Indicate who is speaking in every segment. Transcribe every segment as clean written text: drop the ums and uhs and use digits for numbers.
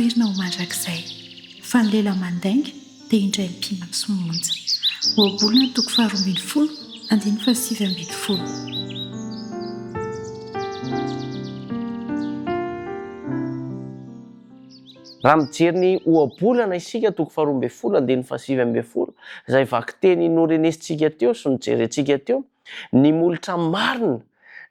Speaker 1: ampitoerina ho mandrakizay, fa ny lela mandainga dia indray mipi-maso monja. Ohabolana toko faharoambinifolo, andininy fahasivy ambinifolo.
Speaker 2: Raha mijery ny ohabolana isika toko faharoambinifolo andininy fahasivy ambinifolo, izay vakiteny norenesintsika teo sy nojerentsika teo, ny molotra marina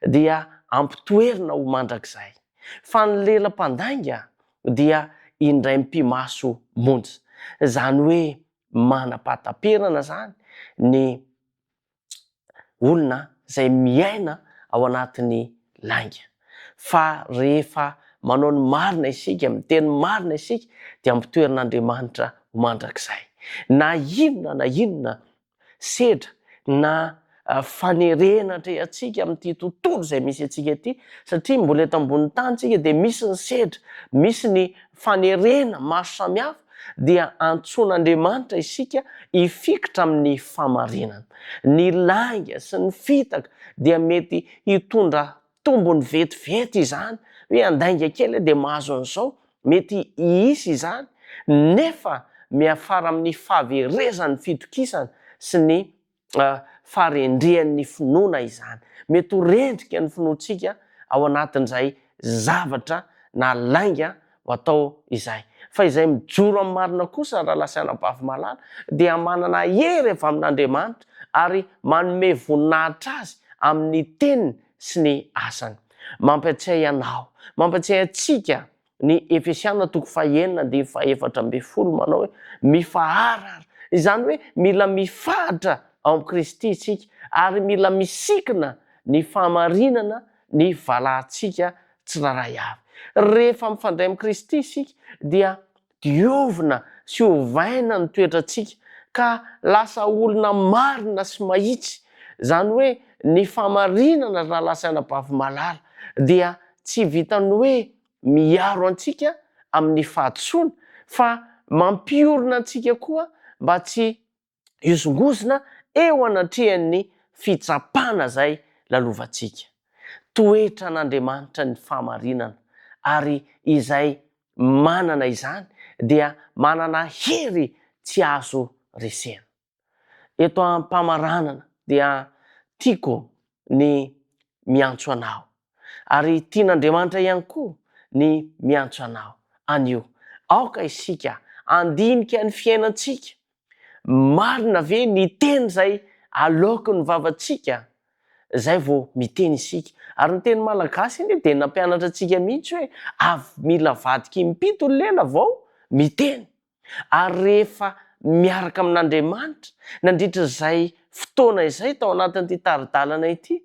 Speaker 2: dia ampitoerina ho mandrakizay, fa ny lela mpandainga dia indray mipi-maso monja. Izany hoe manam-pahataperana izany ny olona izay miaina ao anatin'ny lainga. Fa rehefa manao ny marina isika, miteny marina isika, dia ampitoerin'Andriamanitra ho mandrakizay. Na inona na inona sedra na fanerena atrehantsika amin'ity tontolo izay misy antsika ity, satria mbola eto ambonin'ny tany tsika dia misy ny sedra, misy ny fanerena maro samihafa, dia antsoin'Andriamanitra isika hifikitra amin'ny fahamarinana. Ny lainga sy ny fitaka dia mety hitondra tombony vetivety izany, hoe handainga kely aho dia mahazo an'izao, mety hisy izany, nefa miafara amin'ny fahaverezan'ny fitokisana sy ny faharendrehan'ny finoana izany. Mety ho rendrika ny finoantsika ao anatin'izay zavatra na lainga ho atao izay. Fa izay mijoro amin'ny marina kosa, rahalahy sy anabavy malala, dia manana hery avy amin'Andriamanitra ary manome voninahitra Azy amin'ny teniny sy ny asany. Mampiatsiahy anao, mampiatsiahy antsika ny Efesiana toko fahenina andininy faha-14 manao hoe, Mifahara ary. Izany hoe mila mifahatra ao amin'i Kristy isika ary mila misikina ny fahamarinana ny valahantsika tsirairay avy. Rehefa mifandray amin'i Kristy isika dia diovina sy ovaina ny toetrantsika ka lasa olona marina sy mahitsy. Izany hoe ny fahamarinana ry rahalahy sy anabavy malala dia tsy vitan'ny hoe miaro antsika amin'ny fahadisoana fa mampiorina antsika koa mba tsy hihozongozona eo anatrehan'ny fitsapana izay lalovantsika. Toetran'Andriamanitra ny fahamarinana, ary izay manana izany dia manana hery tsy azo resena. Eto am-pamaranana dia tiako ny miantso anao, ary tian'Andriamanitra ihany koa ny miantso anao anio. Aoka isika handinika ny fiainantsika Marina ve ny teny izay aloaky ny vavantsika zay vao miteny isika? Ary ny teny malagasy anie dia nampianatra antsika mihitsy hoe avy mila avadika impito ny lela vao miteny. Ary rehefa miaraka amin'Andriamanitra nandritra izay fotoana izay tao anatin'ity tari-dalana ity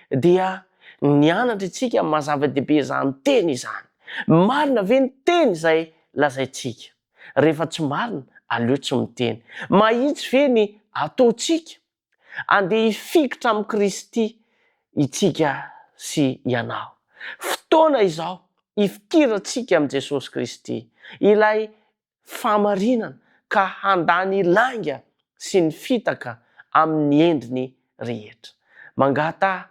Speaker 2: dia nianatra isika ny maha zava-dehibe izany teny izany. Marina ve ny teny izay lazaintsika? Rehefa tsy marina, aleo tsy miteny. Mahitsy ve ny ataontsika? Andeha hifikitra amin'i Kristy itsika sy ianao. Fotoana izao hifikirantsika amin'i Jesosy Kristy, ilay fahamarinana ka handà ny lainga sy ny fitaka amin'ny endriny rehetra. Mangataha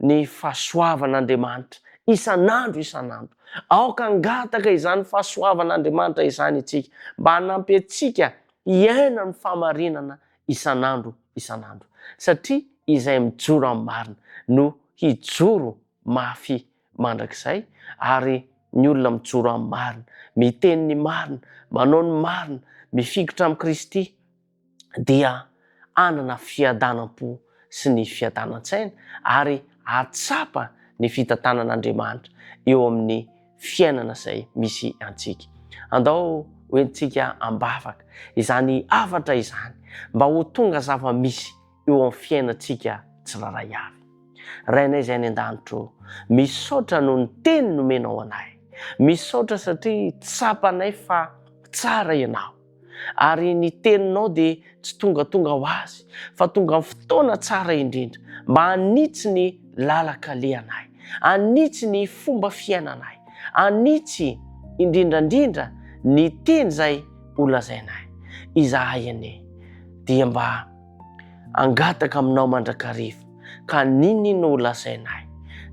Speaker 2: ny fahasoavan'Andriamanitra isan'andro isan'andro. Aoka hangataka izany fahasoavan'Andriamanitra izany isika mba hanampy antsika hiaina ny fahamarinana isan'andro isan'andro. Satria izay mijoro amin'ny marina no hijoro mafy mandrakizay ary ny olona mijoro amin'ny marina, miteny ny marina, manao ny marina, mifikitra amin'i Kristy dia hanana fiadanam-po sy ny fiadanan-tsaina ary hahatsapa ny fitantanan'Andriamanitra eo amin'ny fiainana izay misy antsika. Andao hoentintsika am-bavaka izany hafatra izany mba ho tonga zava-misy eo amin'ny fiainantsika tsirairay avy. Rainay izay any an-danitra ô, misaotra noho ny teny nomenao anay. Misaotra satria tsapanay fa tsara Ianao. Ary ny teninao dia tsy tongatonga ho azy, fa tonga amin'ny fotoana tsara indrindra mba hanitsy ny lalan-kalehanay, hanitsy ny fomba fiainanay, hanitsy indrindra indrindra ny teny izay holazainay. Izahay anie dia mba hangataka aminao mandrakariva ka n'inon'inona holazainay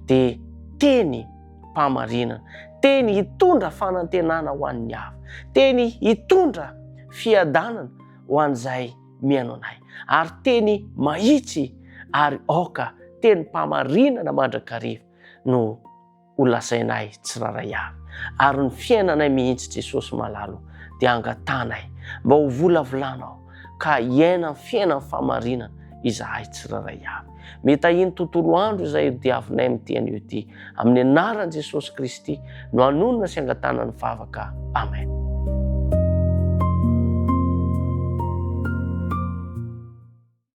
Speaker 2: dia teny mpamarinana. Teny hitondra fanantenana ho an'ny hafa. Teny hitondra fiadanana ho an'izay mihaino anay. Ary teny mahitsy ary aoka tenim-pahamarinana mandrakariva no ho lazainay tsirairay avy. Ary ny fiainanay mihitsy Jesosy malala o, dia angatahanay mba ho volavolanao ka hiaina ny fiainan'ny fahamarinana izahay tsirairay avy. Mitahiany tontolo andro izay hodiavinay amin'ity anio ity. Amin'ny anaran'i Jesosy Kristy no anonona sy angatahana ny vavaka. Amen.